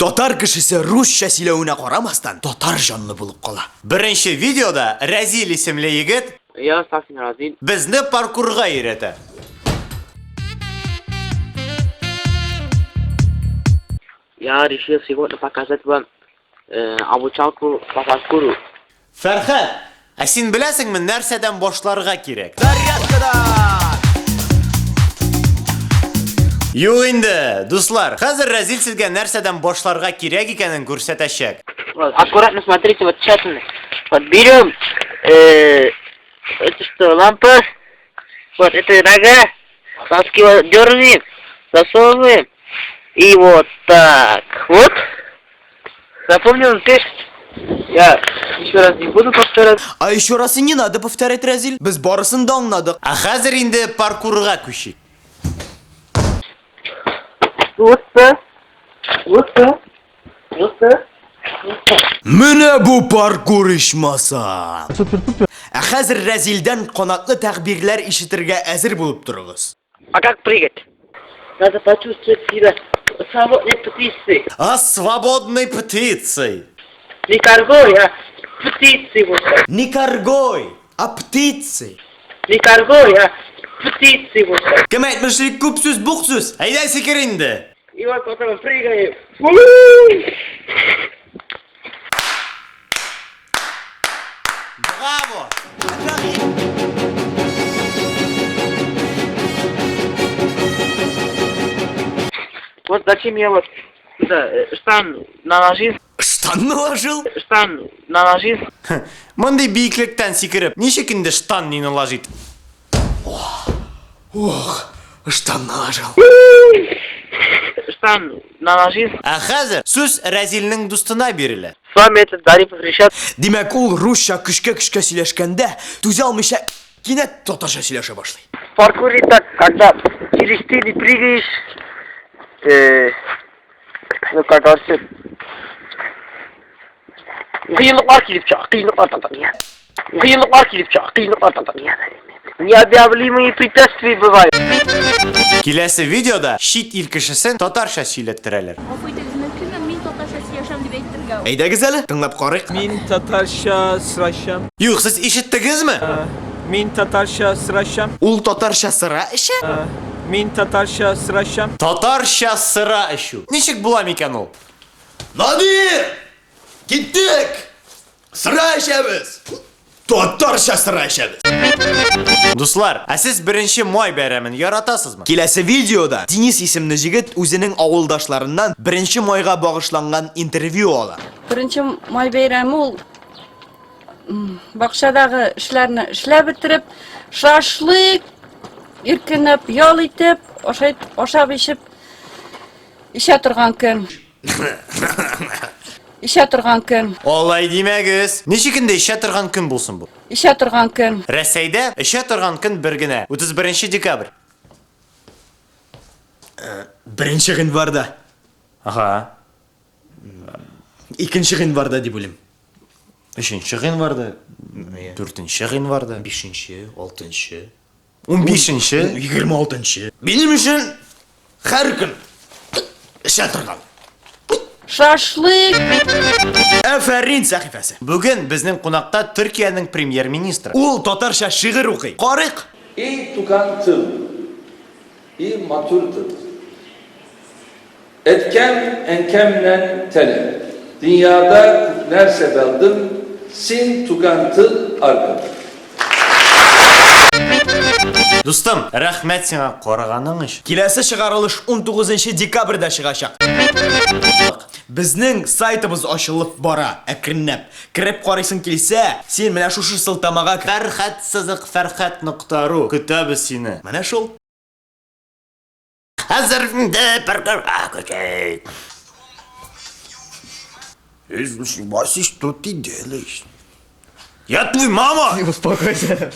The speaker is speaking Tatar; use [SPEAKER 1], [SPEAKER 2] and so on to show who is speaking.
[SPEAKER 1] Татар кешесе русча сөйләвенә карамастан, татар җанлы булып кала.
[SPEAKER 2] Беренче видеода Рәзил исемле егет
[SPEAKER 3] Я Сафин Разил.
[SPEAKER 2] безне паркурга өйрәтә.
[SPEAKER 3] Я решил сегодня показать вам обучалку по паркуру.
[SPEAKER 2] Фәрхәт, ә син беләсеңме нәрсәдән башларга кирәк?
[SPEAKER 1] Зарядкадан!
[SPEAKER 2] Юк инде, дуслар, хәзер Рәзил сезгә нәрсәдән башларга кирәк икәнен күрсәтәчәк.
[SPEAKER 3] Вот, аккуратно смотрите, вот тщательно. Вот берем, это что, лампа, вот это нога, носки вот дергаем, засовываем, и вот так вот. Запомнил ты? Я еще раз не буду повторять.
[SPEAKER 1] А еще раз и не надо повторять, Рәзил. Без барысын да аңладык.
[SPEAKER 2] Ә хәзер инде паркурга күчик.
[SPEAKER 3] Вот так, вот так, вот так.
[SPEAKER 1] Менә бу паркур ичмаса! Ә хәзер Рәзилдән канатлы тәгъбирләр ишетергә әзер булып торыгыз.
[SPEAKER 3] А как прыгать? Надо почувствовать себя свободной птицей.
[SPEAKER 2] А свободной птицей.
[SPEAKER 3] Не каргой, а птицей вот так.
[SPEAKER 1] Не каргой, а птицей.
[SPEAKER 3] Не каргой, а птицей вот так.
[SPEAKER 1] Кем әйтмешли, күп сүз бук сүз.
[SPEAKER 2] Әйдә сикер инде.
[SPEAKER 3] И вот потом прыгаем.
[SPEAKER 2] Браво!
[SPEAKER 3] Вот зачем я вот сюда штан наложил,
[SPEAKER 1] Штан наложил?
[SPEAKER 3] штан наложил.
[SPEAKER 2] Мондый биеклектән сикереп, ничек инде штан не наложить?
[SPEAKER 1] Ох, штан наложил.
[SPEAKER 3] Штан наложил.
[SPEAKER 2] Ә хәзер сүз Рәзилнең дустына бирелә.
[SPEAKER 3] С вами этот Зарипов Ришат.
[SPEAKER 1] Димәк, ул русча көчкә-көчкә сөйләшкәндә, түзә алмыйча кинәт татарча сөйләшә башлый.
[SPEAKER 3] В паркуре так, когда через стены прыгаешь, ну как вообще, кыенлыклар килеп чыга, кыенлыклар кыенлыклар килеп чыга, кыенлыклар необъявлимые препятствия бывают.
[SPEAKER 2] Киләсе видеода чит ил кешесен татарча сөйләттерәләр.
[SPEAKER 4] Гафу итегез, мөмкинме мин татарча сөйләшәм дип әйтергә?
[SPEAKER 1] Әйдәгез әле, тыңлап карыйк.
[SPEAKER 5] Мин татарча сорашам.
[SPEAKER 2] Юк, сез ишеттегезме?
[SPEAKER 5] Мин татарча сорашам.
[SPEAKER 1] Ул татарча сыра эчә?
[SPEAKER 5] Мин татарча сорашам.
[SPEAKER 2] Татарча сыра эчү. Ничек була микән ул?
[SPEAKER 1] Надир! Киттек! Сыра эчәбез! Татарча сыра эчәбез!
[SPEAKER 2] Дуслар, ә сез беренче май бәйрәмен яратасызмы?
[SPEAKER 1] Киләсе видеода Денис исемле җегет үзенең авылдашларыннан беренче майга багышланган интервью ала.
[SPEAKER 6] Беренче май бәйрәме ул бакчадагы эшләрне эшләп бетереп, шашлык иркенләп ял итеп, ашай, ашап эчеп эчә торган көн. Эчә торган көн.
[SPEAKER 2] Алай димәгез. Ничек инде эчә торган көн булсын бу?
[SPEAKER 6] Эчә торган көн.
[SPEAKER 2] Рәсәйдә эчә торган көн бер генә, 31 декабрь.
[SPEAKER 1] Беренче гыйнварда.
[SPEAKER 2] Ага.
[SPEAKER 1] Икенче гыйнварда дип уйлыйм.
[SPEAKER 2] Өченче гыйнварда, дүртенче гыйнварда,
[SPEAKER 1] Бишенче, алтынчы,
[SPEAKER 2] 15-нче.
[SPEAKER 1] 26-нчы. Минем өчен һәр көн эчә торган.
[SPEAKER 6] Шашлык.
[SPEAKER 1] Афәрин сәхифәсе.
[SPEAKER 2] Бүген безнең кунакта Төркиянең премьер-министры.
[SPEAKER 1] Ул татарча шигырь укый. Карыйк.
[SPEAKER 7] И туган тел, и матур тел. Әткәм, әнкәмнән теле. Дөньяда күп нәрсә белдем, син туган тел аркылы.
[SPEAKER 2] Дустым, рәхмәт сиңа караганың өчен.
[SPEAKER 1] Киләсе чыгарылыш 19 декабрьдә чыгачак. Безнең сайтыбыз ачылып бара, әкренләп. Кереп карыйсың килсә, син менә шушы сылтамага кер.
[SPEAKER 2] Фәрхәт сызык фәрхәт нокта ру. Көтәбез сине.
[SPEAKER 1] Менә шул.
[SPEAKER 2] Хәзер инде паркурга күчик.
[SPEAKER 1] Вася, что ты делаешь?
[SPEAKER 2] Я твой мама!
[SPEAKER 1] Успокойся.